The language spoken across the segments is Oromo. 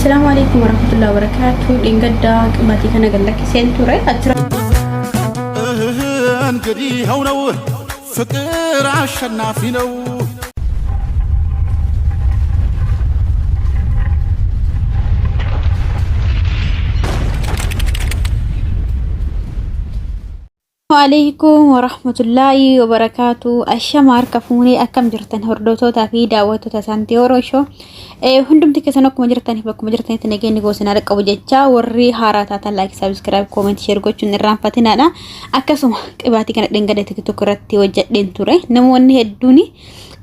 Asalaamu alaikum warahmatullahi wabarakatuh. Dheengadda qibaatii kana gad lakkiseen ture. Achirra እንግዲህ ይኸው ነው ፍቅር አሸናፊ ነው። Alaikum warahmatullahi wabarakatuh. Ashama harka fuunee akkam jirtan hordoftootaa fi daawwattoota Saantii Oroshoo. Hundumti keessan akkuma jirtaniif bakkuma jirtanitti nageenyi goosina qabu jecha warri haaraa taatan like, subscribe, comment, share gochuun irraanfatinaadha. Akkasuma qibaatii kana dhengada TikTok irratti hojjedheen ture. Namoonni hedduun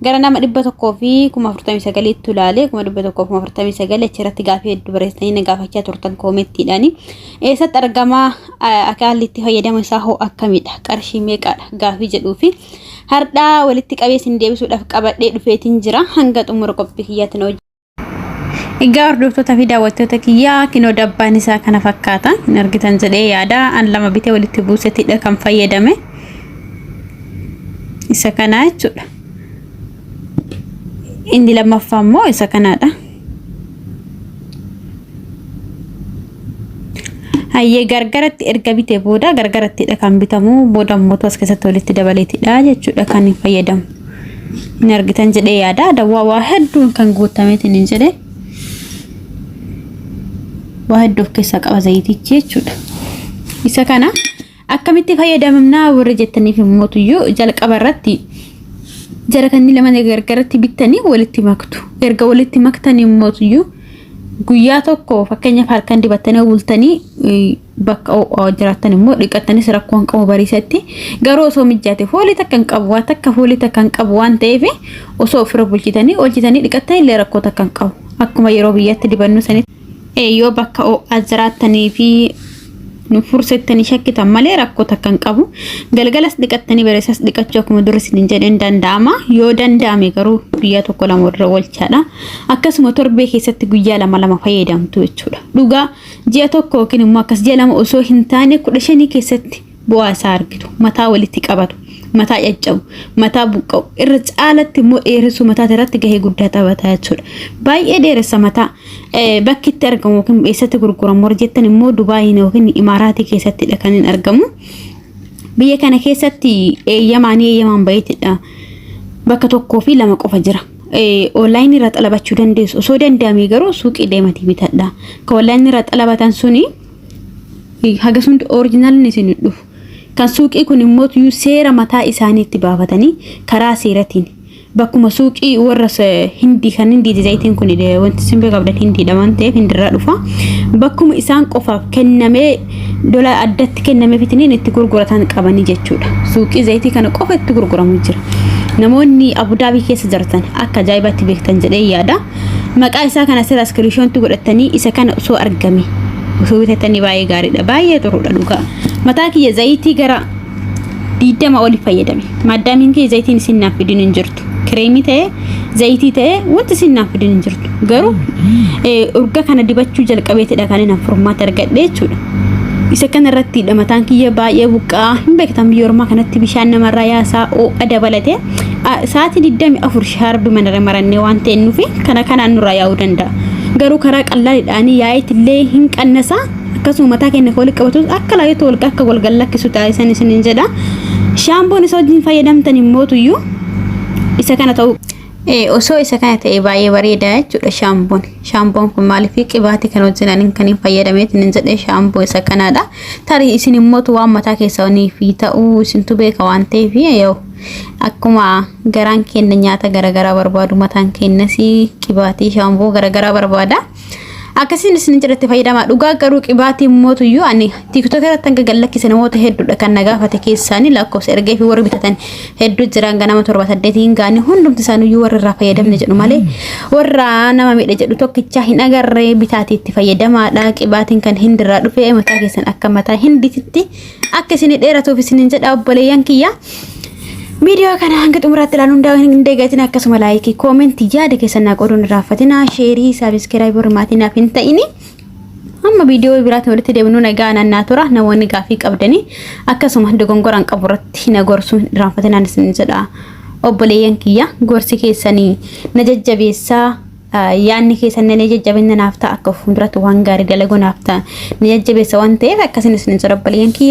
gara nama 149,000tti ilaale 149,000 achirratti gaafii hedduu barreessanii na gaafachaa turtan koomenttiidhaani. Eessatti argamaa akaalli itti fayyadama isaa hoo akkamidha qarshii meeqaadha gaafii jedhuu fi hardhaa walitti qabee isin deebisuudhaaf qabadhee dhufeetiin jira hanga xumura qophii kiyyaatti na Egaa hordoftoota fi daawwattoota kiyyaa kinoo dabbaan isaa kana fakkaata. Hin argitan jedhee yaada. An lama bitee walitti buusetidha kan fayyadame. Isa kana jechuudha. Inni lammaffaa immoo isa kanaadha. Hayyee gargaratti erga bitee booda gargarattidha kan bitamu booda immoo as keessatti walitti dabaleetidha jechuudha kan hin fayyadamu. Hin argitan jedhee yaada dawwaa waa hedduun kan guutameetiin hin jedhe waa hedduu of keessaa qaba zayitichi jechuudha. Isa kana akkamitti fayyadamnaa warra jettaniif immoo jalqaba irratti jara kanneen lama gargaratti bittanii walitti maktu. Erga walitti maktanii immoo guyyaa tokko fakkeenyaaf halkan dibattanii bultanii bakka ho'aa jiraattan immoo dhiqattanis rakkoo hin qabu bariisatti. Garuu osoo mijjaate foolii takka hin qabu waan takka foolii takka hin qabu waan ta'eef osoo ofirra bulchitanii oolchitanii dhiqattanii illee rakkoo takka hin qabu. Akkuma yeroo biyyatti dibannu sanitti yoo bakka ho'aa jiraattanii fi nu fursettanii shakkitan malee rakkoo takka hin qabu. Galgalas dhiqattanii bariisas dhiqachuu akkuma dura isin jedheen danda'ama. Yoo danda'ame garuu guyyaa tokko lama irra oolchaadha. Akkasuma torbee keessatti guyyaa lama lama fayyadamtu jechuudha. Dhugaa ji'a tokko yookiin immoo akkas ji'a lama osoo hin taane 15 keessatti bu'aa isaa argitu. Mataa walitti qabatu, mataa caccabu, mataa buqqa'u, irra caalatti immoo dheeressuu mataa irratti gahee guddaa taphata jechuudha. Baay'ee dheeressa mataa. Bakki itti argamu yookiin eessatti gurguramu warri jettan immoo Dubaayiin yookiin Imaaraatii keessattidha kan hin argamu. Biyya kana keessatti eeyyamaan eeyyamaan baay'eetidha. Bakka tokkoo fi lama qofa jira. Onlaayinii irraa xalabachuu dandeessu. Osoo danda'amee garuu suuqii deematii bitadha. Kan onlaayinii irraa xalabatan suni hagas hundi orijinaalni isin hin dhufu. Kan suuqii kun immoo seera mataa isaanii itti baafatanii karaa seeratiin bakkuma suuqii warra hindii kan hindiiti zayitiin kun wanti isin beekaa qabdan hindiidha waan ta'eef hindirraa dhufa. Bakkuma isaan qofaaf kennamee dola addatti kennamee fitiniin itti gurguratan qabanii jechuudha. Suuqii zayitii kana qofa itti gurguramu jira. Namoonni Abudaabii keessa jirtan akka ajaa'ibaatti beektan jedhee yaada. Maqaa isaa kana sirra iskiriishoonti godhatanii isa kana osoo argame osoo bitatanii baay'ee gaariidha. Baay'ee xuruudha dhugaa. Mataa kiyya zayitii gara 20 oli fayyadame. Maddaamiin kee zayitiin isin naaf fidin hin jirtu. Kireemii ta'ee zayitii ta'ee wanti isin naaf fidin hin jirtu. Garuu urga kana dibachuu jalqabeetidha kan inni furmaata argadhe jechuudha. Isa kana irratti mataan kiyya baay'ee buqqaa hin beektan biyya ormaa kanatti bishaan namarraa yaasaa ho'a dabalatee sa'aatii 24 shaarbi manarra marannee waan ta'e kana kanaan nurraa yaa'uu danda'a. Garuu karaa qallaaliidhaan yaa'iitillee hin qannasaa akkasuma mataa keenya walitti qabatus akka laayyootti wal akka wal gallakkisu taasisan isiniin jedha. Shaampoon isa wajjin fayyadamtan immoo tuyyuu isa kana ta'uu osoo isa kana ta'e baay'ee bareeda jechuudha shaampoon. Shaampoon kun maaliif qibaatii kan wajjin ani kan hin fayyadameetiin hin jedhee shaampoo isa kanaadha. Tarii isin immoo waan mataa keessanii fi ta'uu isintu beeka waan ta'eef yoo akkuma garaan keenya nyaata garaagaraa barbaadu mataan keenyas qibaatii shaampoo garaagaraa barbaada. Akkasiin isin jalatti fayyadamaa dhugaa garuu qibaatii mootuyyuu ani TikTok irratti hanga gallakkise namoota hedduudha kan na gaafate keessaanii lakkoofsa ergee fi warri bitatan hedduu jiran ganama 7 8 gaanii hundumti isaaniiyyuu warri irraa fayyadamne jedhu malee warra nama miidhe jedhu tokkichaa hin agarree bitaatii itti fayyadamaadha qibaatiin kan hindirraa dhufee mataa keessan akka mataa hindititti akka isin dheeratuuf isinin jedha obboleeyyan kiyya. Viidiyoo kana hanga xumuraatti ilaaluun hin dagatin akkasuma laayikii koomentii yaada keessan naa qooduun irraanfatina sheerii saabiskiraayib warri maatii naaf hin ta'ini. Amma viidiyoo biraatti walitti deebinuu nagaa nannaa tura namoonni gaafii qabdanii akkasuma dogongoraan qabu irratti na gorsuun irraanfatinaan isin jedha. Obboleeyyan kiyya gorsi keessanii na jajjabeessaa. Yaanni keessan illee jajjabina naaf ta'a, akka fuulduratti waan gaarii dalagu naaf ta'a, ni jajjabeessa waan ta'eef akkasin isin jedha obboleeyyan kiyya.